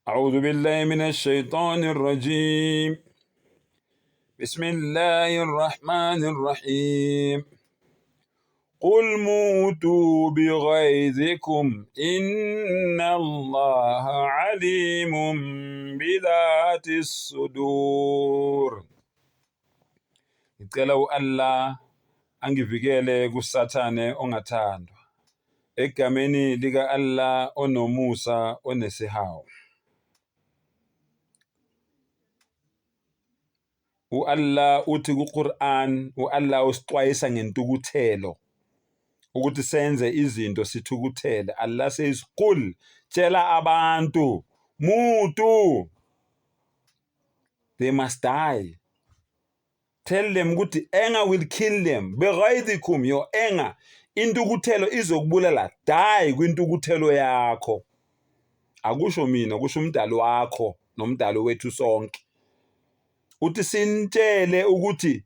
أعوذ بالله من الشيطان الرجيم بسم الله الرحمن الرحيم قل موتوا بغيظكم إن الله عليم بذات الصدور. Ngicela u-Allah angivikele kuSathane ongathandwa. Egameni lika-Allah onomusa onesihawu. U-Allah uthi ku-Qur'an, u-Allah usixwayisa ngentukuthelo ukuthi senze izinto sithukuthele. Allah says, qul, tshela abantu, mutu, they must die. Tell them ukuthi anger will kill them. Bighaydikum, your anger. Intukuthelo izokubulala. Die kwintukuthelo yakho. Akusho mina, kusho umdali wakho nomdali wethu sonke. Uthi sinitshele ukuthi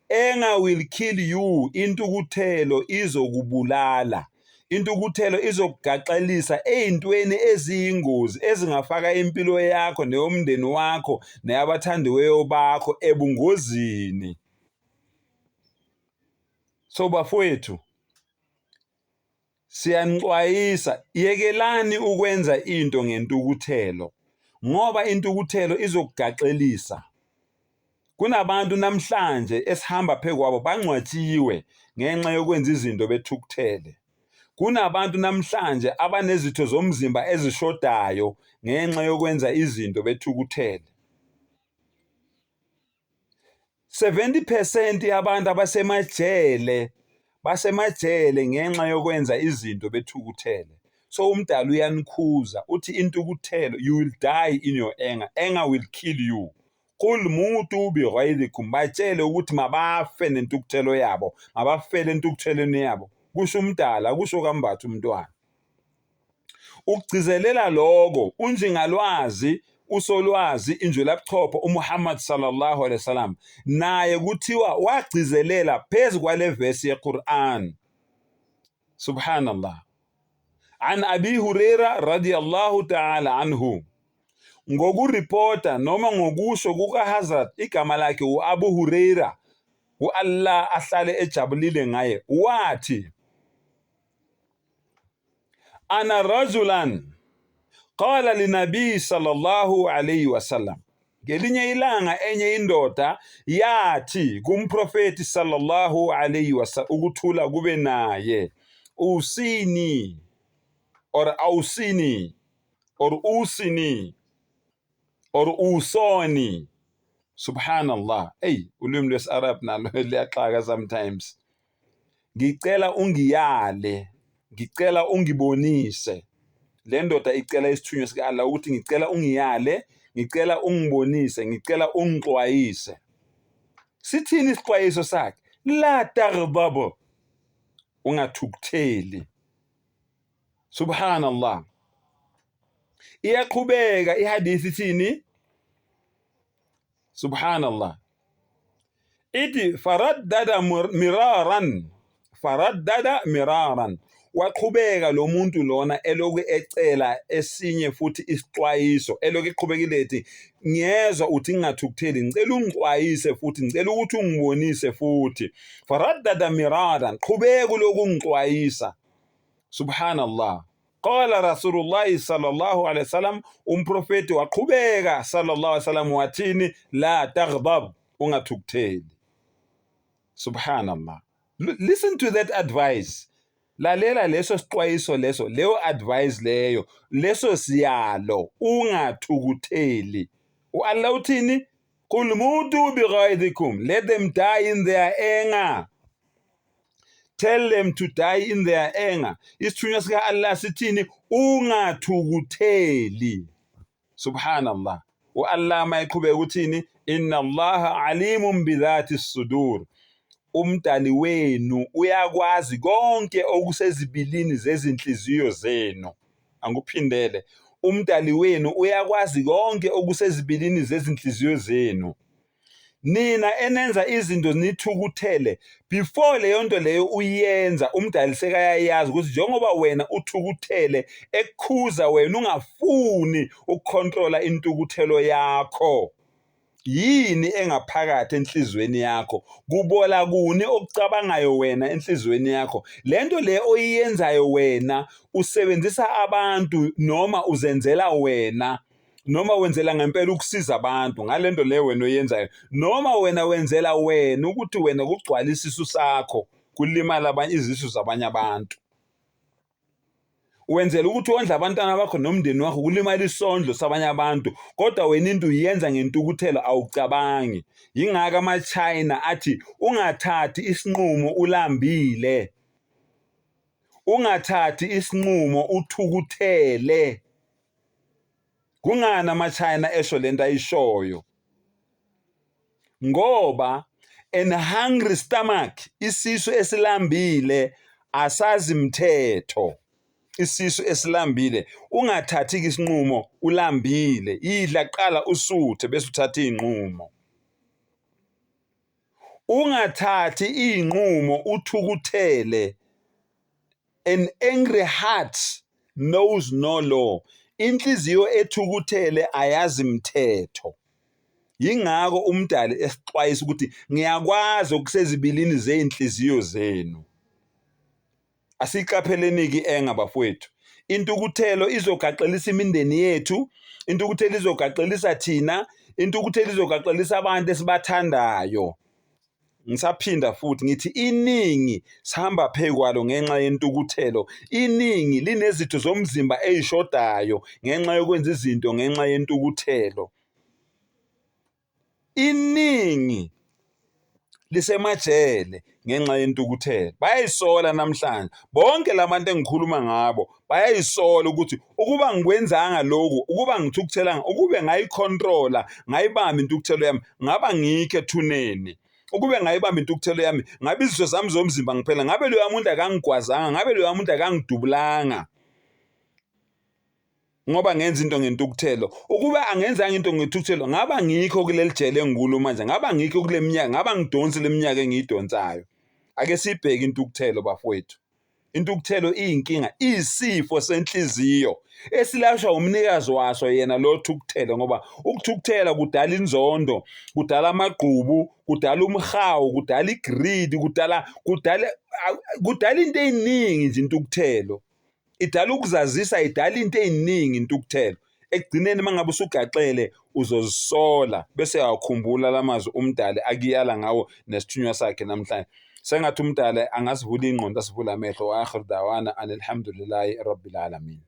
anger will kill you, intukuthelo izokubulala. Intukuthelo izokugaxelisa ey'ntweni eziyingozi ezingafaka impilo yakho neyomndeni wakho neyabathandiweyo bakho ebungozini. So bafowethu, siyanixwayisa, yekelani ukwenza into ngentukuthelo ngoba intukuthelo izokugaxelisa. Kunabantu namhlanje esihamba phezu kwabo bangcwatshiwe ngenxa yokwenza izinto bethukuthele. Kunabantu namhlanje abanezitho zomzimba ezishodayo ngenxa yokwenza izinto bethukuthele. 70% yabantu abasemajele basemajele ngenxa yokwenza izinto bethukuthele. So umdali uyanikhuza uthi intukuthelo, you will die in your anger. Anger will kill you. Qul mutu bighaydikum, batshele ukuthi mabafe nentukuthelo yabo, mabafele entukuthelweni yabo. Kusho umdala, kusho kaMbatha umntwana. Ukugcizelela lokho unjingalwazi usolwazi injulabuchopho uMuhammad sallallahu alaihi wasallam naye kuthiwa wagcizelela phezu kwale vesi yeQur'an. Subhanallah. An Abi Huraira radiyallahu ta'ala anhu, ngokuripota noma ngokusho kukaHazrat, igama lakhe u-Abu Huraira, u-Allah ahlale ejabulile ngaye, wathi ana rajulan qala linabi sallallahu alayhi wasallam, ngelinye ilanga enye indoda yathi kumprofeti sallallahu alayhi wasallam, ukuthula kube naye, usini or awusini or usini or usoni. Subhanallah, ey, ulwimi lwesi-Arab nalo liyaxaka sometimes. Ngicela ungiyale, ngicela ungibonise. Le ndoda icela isithunywa sika-Allah ukuthi ngicela ungiyale, ngicela ungibonise, ngicela ungixwayise. Sithini isixwayiso sakhe? La taghdab, ungathukutheli. Subhanallah. Iyaqhubeka ihadith ithini? Subhanallah. Ithi faraddada miraran, faraddada miraran. Waqhubeka lo muntu lona elokhu ecela esinye futhi isixwayiso, elokhu eqhubekile ethi ngiyezwa uthi ngingathukutheli, ngicela ungixwayise futhi, ngicela ukuthi ungibonise futhi. Faraddada miraran, qhubeka ulokhu ungixwayisa. Subhanallah. Qala Rasulullah sallallahu alaihi wasallam, umprofeti waqhubeka sallallahu alaihi wasallam wathini? La taghdab, ungathukutheli. Subhanallah. Listen to that advice. Lalela leso sixwayiso leso, leyo advice leyo, leso siyalo, ungathukutheli. U-Allah uthini? Qul mutu bighaydikum, let them die in their anger. Tell them to die in their anger. Isithunywa sika-Allah sithini? Ungathukutheli. Subhanallah. U-Allah mayeqhubeka uthini? Inna Allaha alimun bidhati sudur. Umdali wenu uyakwazi konke okusezibilini zezinhliziyo zenu. Angikuphindele. Umdali wenu uyakwazi konke okusezibilini zezinhliziyo zenu. Nina enenza izinto nithukuthele before leyo nto leyo uyenza umdali sekayayazi ukuthi njengoba wena uthukuthele ekukhuza wena ungafuni ukukhontrola intukuthelo yakho. Yini engaphakathi enhlizweni yakho? Kubola kuni okucabangayo wena enhlizweni yakho? Le nto le oyiyenzayo wena usebenzisa abantu noma uzenzela wena noma wenzela ngempela ukusiza abantu ngale nto le wena oyenzayo noma wena wenzela wena ukuthi wena kugcwale isisu sakho kulimala abanye izisu zabanye abantu. Wenzela ukuthi wondle abantwana bakho nomndeni wakho kulimala isondlo sabanye abantu kodwa wena into uyenza ngentukuthelo awucabangi. Yingakho ama-China athi ungathathi isinqumo ulambile. Ungathathi isinqumo uthukuthele. Kungani amaChina esho lento ayishoyo? Ngoba an hungry stomach, isisu esilambile asazi mthetho. Isisu esilambile ungathathi isinqumo ulambile, idla kuqala usuthe bese uthatha izinqumo. Ungathathi izinqumo uthukuthele. An angry heart knows no law. Inhliziyo ethukuthele ayazi mthetho. Yingakho umdali esixwayisa ukuthi ngiyakwazi okusezibilini zezinhliziyo zenu. Asiqapheleni-ke i-anger bafowethu. Intukuthelo izogaxelisa imindeni yethu, intukuthelo izogaxelisa thina, intukuthelo izogaxelisa abantu esibathandayo. Ngisaphinda futhi ngithi iningi sihamba phekwalo ngenxa yentukuthelo. Iningi linezitho zomzimba ey'shodayo ngenxa yokwenza izinto ngenxa yentukuthelo. Iningi lisemajele ngenxa yentukuthelo. Bayayisola namhlanje bonke la bantu engikhuluma ngabo bayayisola ukuthi ukuba ngikwenzanga lokhu, ukuba ngithukuthelanga, ukube ngayikhontrola ngayibamba intukuthelo yami ngaba ngikho ethuneni. Ukube ngayibamba intukuthelo yami ngabe izitho zami zomzimba ngiphela, ngabe loya muntu akangigwazanga, ngabe loya muntu akangidubulanga ngoba ngenza into ngentukuthelo. Ukuba angenzanga into ngentukuthelo ngaba ngikho kuleli jele engikulo manje, ngaba ngikho kule minyaka, ngaba ngidonsi le minyaka engiyidonsayo. Ake siyibheke intukuthelo bafowethu. Intukuthelo iyinkinga, iyisifo senhliziyo esilashwa umnikazi waso yena lo thukuthele, ngoba ukuthukuthela kudala inzondo, kudala amagqubu, kudala umhawu, kudala igreed, kudala kudala kudala into eziningi nje intukuthelo. Idala ukuzazisa, idala into eziningi intukuthelo. Ekugcineni uma ngabe usugaxele uzozisola bese uyawakhumbula la mazwi umdali akuyala ngawo nesithunywa sakhe namhlanje. Sengathi umdali angasivula ingqondo asivule amehlo. Wa akhir dawana anilhamdulillahi rabbil alamin.